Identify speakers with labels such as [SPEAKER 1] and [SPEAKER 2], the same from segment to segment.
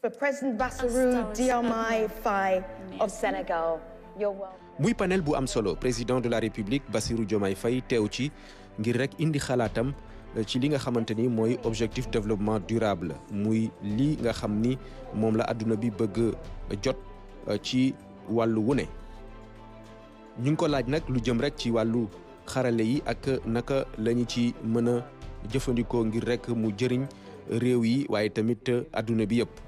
[SPEAKER 1] For President Bassirou Diomaye Faye of Senegal.
[SPEAKER 2] muy panel bu am solo président de la République Bassirou Diomaye Faye teew ci ngir rek indi xalaatam ci li nga xamante ni mooy objectif développement durable muy li nga xam ni moom la àdduna bi bëgg jot ci wàllu wu ne ñu ngi ko laaj nag lu jëm rek ci wàllu xarale yi ak naka lañu ci mën a jëfandikoo ngir rek mu jëriñ réew yi waaye tamit àdduna bi yëpp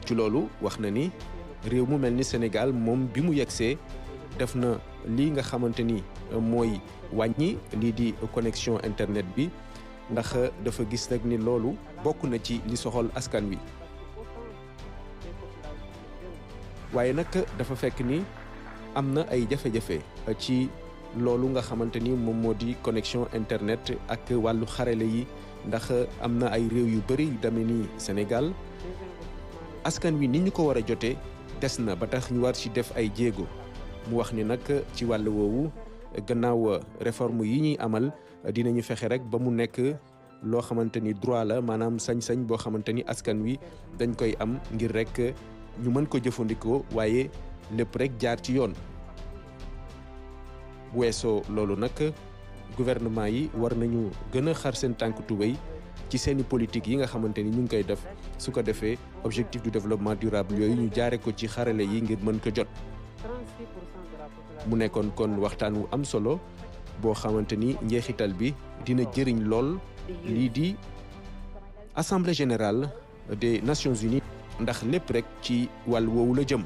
[SPEAKER 2] ci loolu wax na ni réew mu mel ni Sénégal moom bi mu yegsee def na lii nga xamante ni mooy wàññi lii di connexion internet bi ndax dafa gis rek ni loolu bokk na ci li soxal askan wi waaye nag dafa fekk ni am na ay jafe-jafe ci loolu nga xamante ni moom moo di connexion internet ak wàllu xarale yi ndax am na ay réew yu bëri yu demee ni Sénégal askan wi ni ñu ko war a jotee des na ba tax ñu war ci def ay jéego mu wax ni nag ci wàll woowu gannaaw réforme yi ñuy amal dinañu fexe rek ba mu nekk loo xamante ni droit la maanaam sañ-sañ boo xamante ni askan wi dañ koy am ngir rek ñu mën ko jëfandikoo waaye lépp rek jaar ci yoon. bu weesoo loolu nag gouvernement yi war nañu gën a xar seen tànk tubéy ci seeni politique yi nga xamante ni ñu ngi koy def su ko defee objectif du développement durable yooyu ñu jaare ko ci xarale yi ngir mën ko jot. mu nekkoon kon waxtaan wu am solo boo xamante ni njeexital bi dina jëriñ lool lii di Assemblée générale des Nations Unies ndax lépp rek ci wàll woowu la jëm.